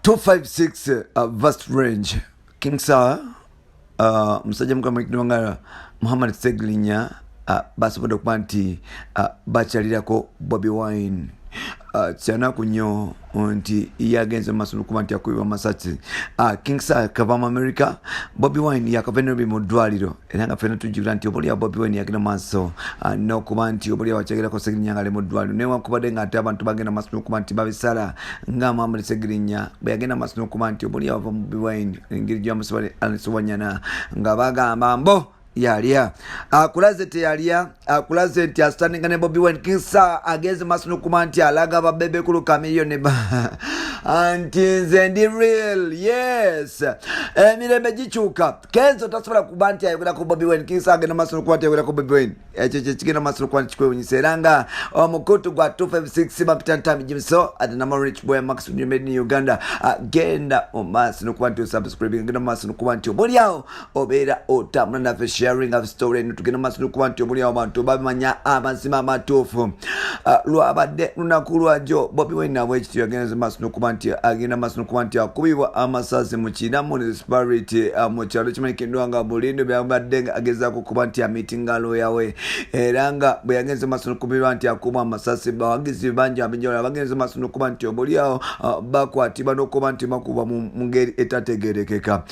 256 verse range King Saha, musajja mukulu amanyikiddwa nga Muhammad Segirinya, basobodde okuba nti bakyalirako Bobi Wine. Kyanaku nnyo nti yagenze mu maaso nokuba nti akubibwa amasasi. King Saha kava mu America, Bobi Wine yakava Nairobi mu ddwaliro, era nga ffena tujjukira nti oba oliawo Bobi Wine yagenda maaso n'okuba nti oba oliawo akyagerako Segirinya nga ali mu ddwaliro, newankubadde nga ate abantu bagenda maaso n'okuba nti babisala nga Muhammad Segirinya bwe yagenda maaso n'okuba nti oba oliawo ava mu Bobi Wine, engeri gyamusiba Alice Wanyana nga bagamba mbo yalya akulaze teyalya, akulaze nti asitandinga ne Bobi Wine. King Saha agenze maaso n'okuba nti alaga ba Bebe Cool, Chameleone nti nze ndi real. Yes, emirembe gikyuka. Kenzo tasobola kuba nti ayogera ku Bobi Wine. King Saha agenda maaso n'okuba nti ayogera ku Bobi Wine. Ekyo kyekigenda maaso n'okuba nti kikwewunyisa, era nga omukutu gwa 256 bapita ntami jimso at number rich boy Max made in Uganda. Genda mu maaso n'okuba nti osubscribing, genda mu maaso n'okuba nti obuliawo obeera otambula naffe, sharing of story eno. Tugenda maaso n'okuba nti obuliawo abantu bamanya amazima amatuufu. Lwabadde lunaku lwajjo Bobi Wine nabwe ekityo yagenze maaso n'okuba nti agenda maaso n'okuba nti akubibwa amasasi mu Kiina Municipality, mu kyalo kimanyikiddwa nga Bulindo, byabadde nga agezaako okuba nti amitinga lawyer we, era nga bwe yagenze maaso n'okubirwa nti akubwa amasasi, bawagizi bangi abenjawulo abagenze maaso n'okuba nti obuliawo bakwatibwa n'okuba nti bakubwa mu ngeri etategerekeka.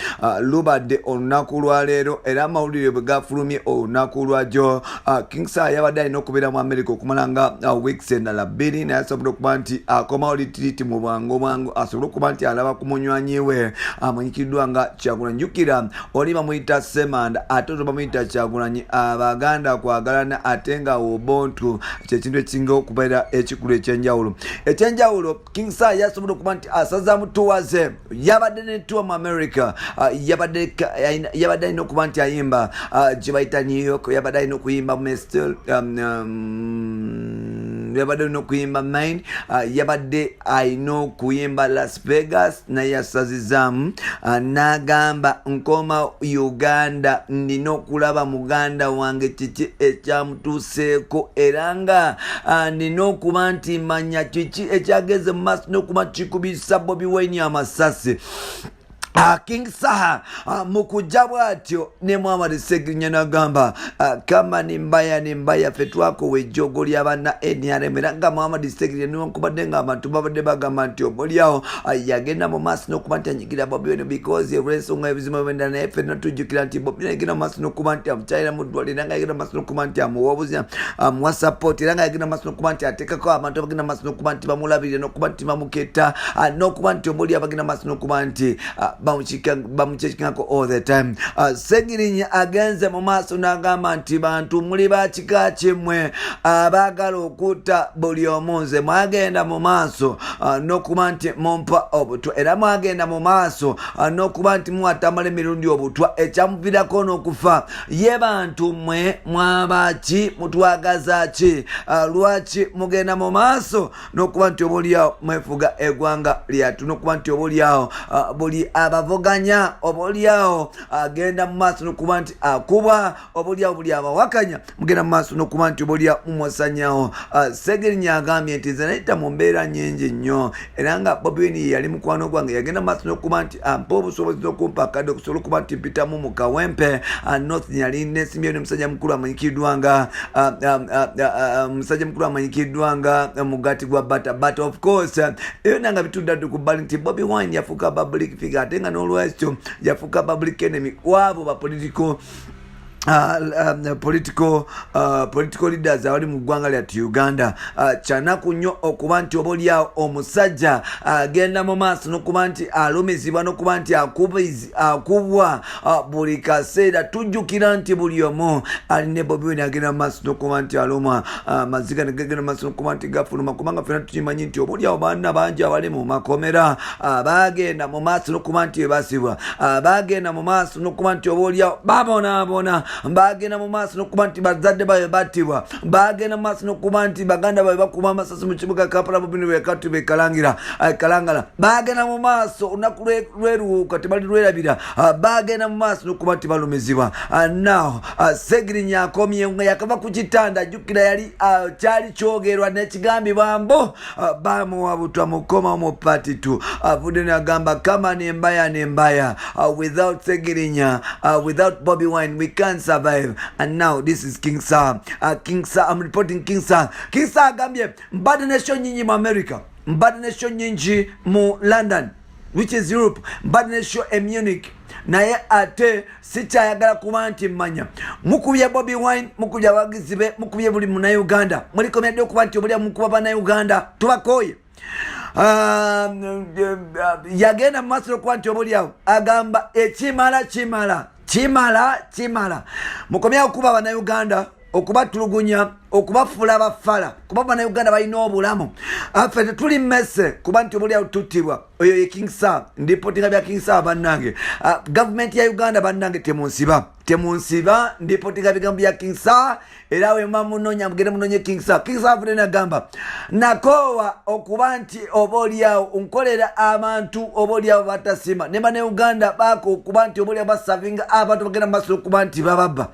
Lubadde olunaku lwaleero, era amawulire bwe gafulumye olunaku lwajjo, King Saha yabadde alina okubeera mu America okumala nga weeks endala 2, naye asobole okuba nti akomawo retreat mu bwangu bwangu, asobole okuba nti alaba ku munywanyi we amanyikiddwa nga Kyagulanyi. Jjukira oli bamuyita Semanda, ate oto bamuyita Kyagulanyi. Abaganda kwagalana, ate nga obontu kyekintu ekisinga okubeera ekikulu ekyenjawulo. King Saha yasobodde okuba nti asazaamu tour ze. Yabadde ne tour mu America, yabadde alina okuba nti ayimba gye bayita New York, yabadde alina okuyimba Mestel, yabadde alina okuyimba Maine, yabadde alina okuyimba Las Vegas, naye yasazizaamu n'agamba, "Nkoma Uganda, nina okulaba muganda wange kiki ekyamutuuseeko, era nga nina okuba nti manya kiki ekyageze mu maaso n'okuba kikubisa Bobi Wine amasasi." King Saha mu kujja bw'atyo ne Muhammad Segirinya n'agamba, "Kama ni mbaya ni mbaya, ffe twakowa ejjoogo ly'abanna NRM." Era nga Muhammad Segirinya, newankubadde nga abantu babadde bagamba nti omuliawo yagenda mu maaso n'okuba nti anyigira Bobi Wine because olw'ensonga ebizibu ebendala, naye ffenna tujjukira nti Bobi Wine yagenda mu maaso n'okuba nti amukyalira mu ddwaliro, era nga yagenda mu maaso n'okuba nti amuwa obuzi, amuwa support, era nga yagenda mu maaso n'okuba nti ateekako abantu abagenda mu maaso n'okuba nti bamulabirira n'okuba nti bamuketta, n'okuba nti omuli abagenda mu maaso n'okuba nti bamukyekingako all the time. Segirinya agenze mu maaso n'agamba nti, "Bantu muli bakika kimmwe abaagala okutta buli omu. Nze mwagenda mu maaso n'okuba nti mumpa obutwa, era mwagenda mu maaso n'okuba nti muwatamala emirundi obutwa ekyamuviirako n'okufa. Ye bantu mmwe mwabaki? Mutwagaza ki? Lwaki mugenda mu maaso n'okuba nti obaoliawo mwefuga eggwanga lyattu, n'okuba nti obaoliawo buli abavuganya obaoliawo agenda mu maaso n'okuba nti akubwa, obaoliawo buli abawakanya mugenda mu maaso n'okuba nti obaoliawo mumwasanyawo?" Segirinya agambye nti, "Nze nayita mu mbeera nyingi nnyo, era nga Bobi Wine ye yali mukwano gwange, yagenda mu maaso n'okuba nti ampa obusobozi n'okumpa akadde okusobola okuba nti mpitamu mu Kawempe North. Yali nesimbyeyo ne musajja mukulu amanyikiddwa nga musajja mukulu amanyikiddwa nga Mugati gwa Bata. But of course eyo nanga bitudde ddu ku bbali nti Bobi Wine yafuuka public figure, ate nga n'olwekyo yafuuka public enemy kwabo ba political leaders abali mu ggwanga lyattu Uganda. Kyanaku nnyo okuba nti oba oliawo omusajja agenda mu maaso n'okuba nti alumizibwa n'okuba nti akubwa buli kaseera. Tujjukira nti buli omu alina Bobi Wine agenda mu maaso n'okuba nti alumwa, amaziga ne gagenda mu maaso n'okuba nti gafuluma, kubanga ffena tukimanyi nti oba oliawo baana bangi abali mu makomera bagenda mu maaso n'okuba nti basibwa, bagenda mu maaso n'okuba nti oba oliawo babonaabona. Bagenda mu maaso n'okuba nti bazadde baabwe battibwa. Bagenda mu maaso n'okuba nti baganda baabwe bakuba amasasi mu kibuga Kampala. Bobino bwekatu bekalangira kalangala. Bagenda mu maaso, olunaku lweruwuuka tebali lwerabira. Bagenda mu maaso n'okuba nti balumizibwa. Now Segirinya akomye nga yakava ku kitanda. Jjukira yali kyali kyogerwa nekigambibwa mbu bamuwa butwa mukoma mu part 2. Avudde nagamba kama ni mbaya ni mbaya, without Segirinya, without Bobby Wine we can't survive. And now this is King Saha. King Saha, I'm reporting King Saha. King Saha agambye, mbadde ne show nyingi mu America, mbadde ne show nyingi mu London, which is Europe, mbadde ne show e Munich, naye ate sikyayagala kuba nti mmanya mukubye Bobi Wine, mukubye abawagizi be, mukubye buli Munauganda. Mulikomyadde okuba nti obulya mukuba Bannayuganda, tubakooye. Yagenda mu maaso okuba nti obulyawo agamba ekimala kimala kimala kimala. Mukomyawo okuba Bannayuganda, okubatulugunya, okubafuula abafala, kuba Bannayuganda balina obulamu. Affe tetuli mmese kuba nti obulyawo tuttibwa. Oyo ye King Saha. Ndipotinga bya King Saha. Bannange, gavumenti ya Uganda, bannange, temunsiba, temunsiba. Ndipotinga bigambo bya King Saha. Era wema munonya, mugende munonye King Saha. King Saha avudde nagamba, nakoowa okuba nti oba oliawo nkolera abantu oba oliawo batasima ne Bannayuganda baako okuba nti oba oliawo basavinga abantu bagenda mu maaso okuba nti bababba.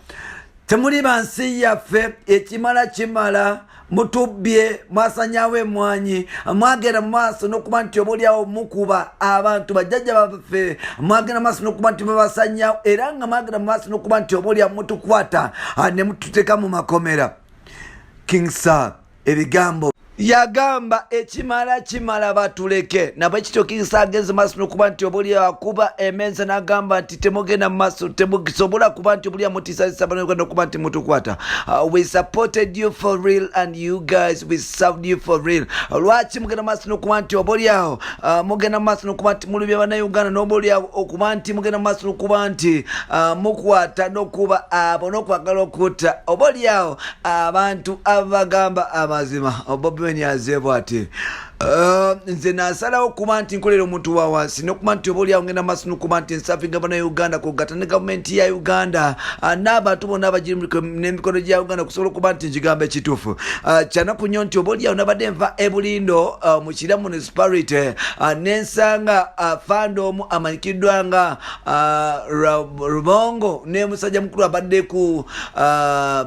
Temuli bansi yaffe. Ekimala kimala. Mutubbye, mwasanyawo emwanyi, mwagenda mu maaso n'okuba nti oba oliawo mukuba abantu bajjajja baffe, mwagenda mu maaso n'okuba nti mubasanyawo, era nga mwagenda mu maaso n'okuba nti oba oliawo mutukwata ne mututeeka mu makomera. King Saha ebigambo yagamba, ekimala kimala, batuleke. Nabwe kityo King Saha agenze maaso nokuba nti obuli akuba emenza n'agamba nti temugenda mu maaso, temusobola kuba nti obuli amutiisatiisa Bannayuganda okuba nti mutukwata. We supported you for real and you guys, we served you for real. Lwaki mugenda maaso nokuba nti oba oliawo mugenda mu maaso nokuba nti mulubya Bannayuganda, n'oba oliawo okuba nti mugenda mu maaso nokuba nti mukwata n'okuba abo n'okwagala okutta oba oliawo abantu abagamba amazima? Bobi Wine azeebwa ati, nze nasalawo okuba nti nkolera omuntu wa wansi nokuba nti oba oliawo ngenda maaso nokuba nti nsavinga Bannayuganda kugatta ne gavumenti ya Uganda, n'abantu bonna abagiri n'emikono gya Uganda okusobola okuba nti nkigamba ekituufu. Kyanaku nnyo nti oba oliawo nabadde nva e Bulindo mu Kira Municipality, nensanga fanda omu amanyikiddwa nga Rubongo ne musajja mukulu abadde ku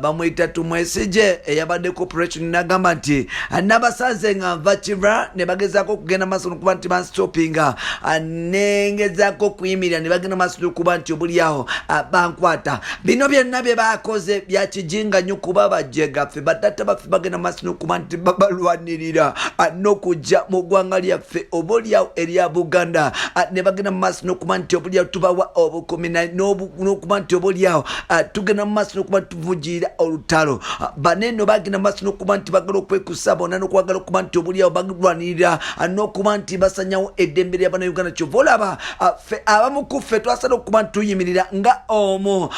bamwyita Tumwesije eyabadde ku operation. Nagamba nti nabasanze nga nva Kira ne bagezaako okugenda maaso nokuba nti banstopinga, nengezaako okuyimirira ne bagenda maaso nokuba nti obuliawo bankwata. Bino byonna bye bakoze bya kijinga nnyo, kuba bajega ffe batata baffe bagenda maaso nokuba nti babalwanirira n'okujja mu ggwanga lyaffe oba oliawo erya Buganda, ne bagenda mu maaso nokuba nti obuliawo tubawa obukumi n'okuba nti oba oliawo tugenda mu maaso nokuba tuvugirira olutalo. Baneno bagenda mu maaso nokuba nti bagala okwekusa bonna n'okwagala okuba nti obuliawo balwanirira n'okuba nti basanyawo eddembe lya Bannayuganda. Kyova olaba ffe abamu ku ffe twasala okuba nti tuyimirira nga omu,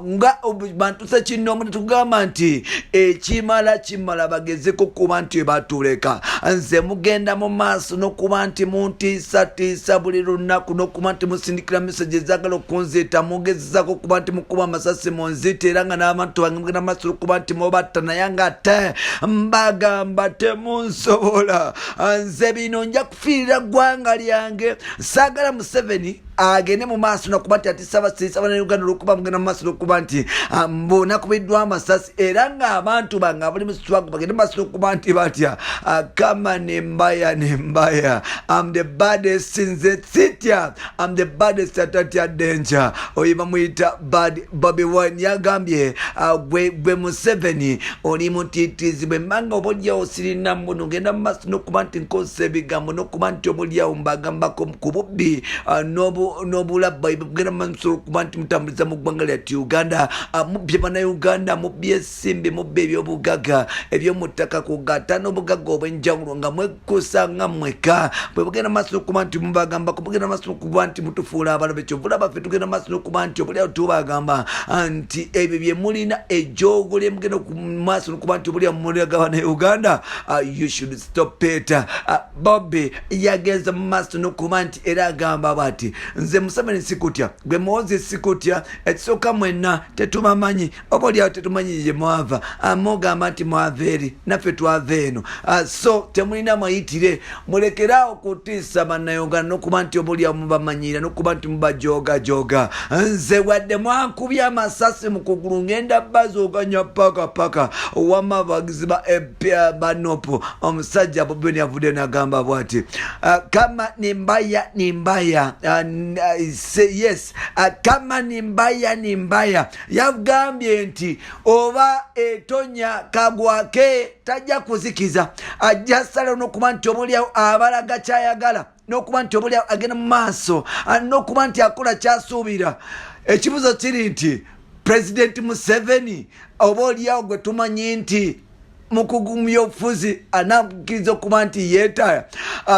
nga bantu sekinoomu, netugamba nti ekimala kimala, bagezeko kuba nti batuleka. Nze mugenda mu maaso n'okuba nti muntiisatiisa buli lunaku n'okuba nti musindikira message ezagala okunziita, mugezezako okuba nti mukuba amasasi munzita, era nga n'abantu bange mugenda maaso okuba nti mubatta, naye nga ate mbagamba temunsobola. Nze bino nja kufiirira ggwanga lyange. Saagala Museveni agende mu maaso nakuba nti atiisa Bannayuganda olwokuba mugenda mu maaso nokuba nti mbu nakubiddwa amasasi, era ng'abantu bange abali mu struggle bagende mu maaso nokuba nti batya. Kama ni mbaya ni mbaya, am the baddest. Nze sitya, am the baddest atatya danger. Oyo bamuyita Bad Bobi Wine. Yagambye, gwe Museveni oli mutiitiizi, bwe mbanga oba oliawo sirina mbuno, ngenda mu maaso nokuba nti nkozesa ebigambo nokuba nti oba oliawo mbagambako ku bubbi n'obulabba bugenda mu maaso okuba nti mutambuliza mu ggwanga lyattu Uganda. Mubbye Bannayuganda, mubbye ensimbi, mubbye ebyobugaga ebyomuttaka kugatta n'obugagga obw'enjawulo nga mwekkusa nga mweka bwe bugenda maaso okuba nti mubagambako mugenda. maaso n'okuba nti mutufuula abalabe. Kyovula baffe tugenda maaso n'okuba nti obulyawo tubagamba nti ebyo bye mulina, ejoogo lye mugenda maaso n'okuba nti obulyawo mulaga Bannayuganda, you should stop it. Bobi yagenza mu maaso n'okuba nti era agamba bwati, "Nze Museveni sikutya, gwe Muhoozi sikutya. Ekisooka mwenna tetubamanyi, oba oliawo tetumanyi gye mwava. Mugamba nti mwava eri, naffe twava eno. So temulina mwayitire. Mulekeraawo kutiisa Bannayuganda n'okuba nti oba oliawo mubamanyira n'okuba nti mubajogajoga. Nze wadde mwankubye amasasi mu kugulu, ngenda bazooganya paka paka." Wamma abawagizi ba ba NUP, omusajja Bobi yavudde nagamba bwati, "Kama ni mbaya ni mbaya." Yes, kama ni mbaya ni mbaya. Yagambye nti oba etonya kagwake tajja kuzikiza, ajja sala n'okuba nti obaoliawo abalaga kyayagala n'okuba nti obaoliawo agenda mu maaso n'okuba nti akola kyasuubira. Ekibuzo kiri nti Pulezidenti Museveni, oba oliawo gwe tumanyi nti mukugu mu byobufuzi, anakkiriza okuba nti yeetaaya?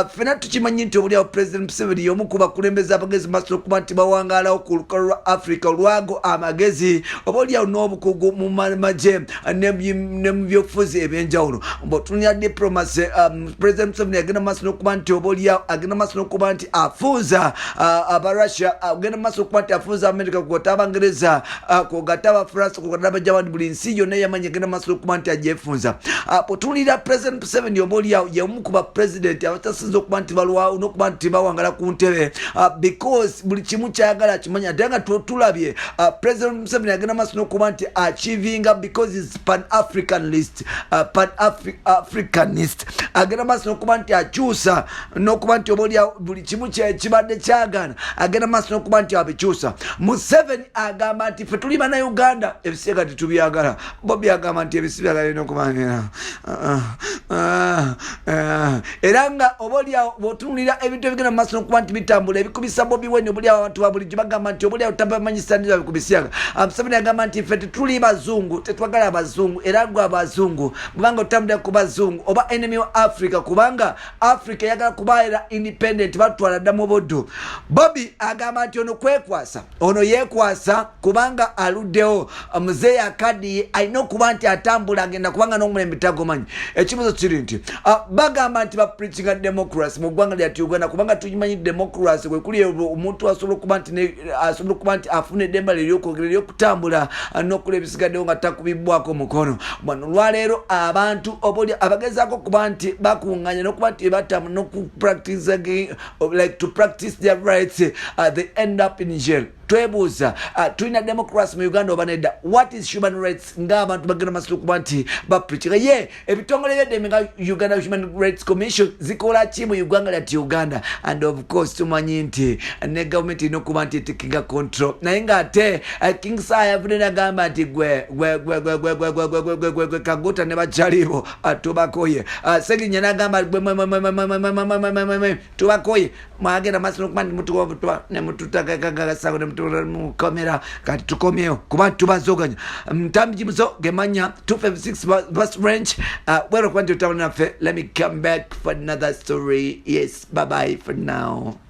Ffena tukimanyi nti obuliawo President Museveni y'omu ku bakulembeze abagezi maaso okuba nti bawangaalawo ku lukalu lwa Africa, olwago amagezi oba oliawo n'obukugu mu magye ne mu byobufuzi ebyenjawulo. Bw'otunulira diplomacy, President Museveni agenda maaso n'okuba nti oba oliawo agenda maaso n'okuba nti afuuza aba Russia, agenda maaso n'okuba nti afuuza America, kwota Abangereza, kwogata Abafaransa, kwogata Abajapani, buli nsi yonna eyamanyi agenda maaso n'okuba nti agyefunza. Bw'otunulira President Museveni, oba oliawo y'omu ku bapulezidenti abatasinza okuba nti balwawo n'okuba nti bawangala ku ntebe, because buli kimu kyayagala akimanya. Ate nga tulabye President Museveni agenda maaso n'okuba nti achievinga because is pan Africanist, pan Africanist. Agenda maaso n'okuba nti akyusa n'okuba nti oba oliawo buli kimu kibadde kyagaana agenda maaso n'okuba nti abikyusa. Museveni agamba nti ffe tuli Bannayuganda, ebisiyaga tetubyagala. Bobi agamba nti ebisiyaga birina okuba era nga oba oliawo bw'otunulira ebintu ebigenda mu maaso n'okuba nti bitambula ebikubisa Bobi Wine, obuliawo abantu ba bulijjo bagamba nti obuliawo tabamanyisa bikubisiyaga. Museveni agamba nti ffe tetuli bazungu, tetwagala abazungu, era gwe abazungu kubanga otambulira ku bazungu oba enemy wa Africa, kubanga Africa eyagala kubaera independent, batwala dda mu buddu. Bobi agamba nti ono kwekwasa, ono yeekwasa kubanga aluddewo, muzeeyi akaddiye, alina okuba nti atambula agenda kubanga n'omulembe tagomanyi. Ekibuzo kiri nti bagamba nti bapreachinga democracy mu ggwanga lyatu Uganda, kubanga tukimanyi democracy kwekuli omuntu asobola okuba nti asobola okuba nti afuna eddemba lye eryokwogera, eryokutambula n'okola ebisigaddewo nga takubibwako omukono. Bano olwaleero abantu oboli abagezaako okuba nti bakuŋŋanya n'okuba nti batambula n'okupractice, like to practice their rights, they end up in jail. Twebuuza, tulina democracy mu Uganda oba nedda? What is human rights ng'abantu bagenda maaso okuba nti bapreachinga? Ye ebitongole byeddembe nga Uganda Human Rights Commission zikola ki mu uganga lyati Uganda? And of course tumanyi nti ne gavumenti erina okuba nti etakinga control, naye ng'ate King Saha yavudde nagamba nti gwe gwe gwe gwe gwe gwe gwe gwe gwe gwe gwe gwe Kaguta ne bakyalibo, tubakoye. Seginya nagamba gwe mwe mwe mwe mwe mwe mwe mwe mwe mwe mwe mwe, tubakoye, mwagenda maaso nokuba nti mutuwa ne mututagagasago ne mutukomera, kati tukomyewo kuba tubazoganya. Ntambi Jimuso gemanya 256 bus range wera okuba nti otabona naffe. Let me come back for another story. Yes, bye bye for now.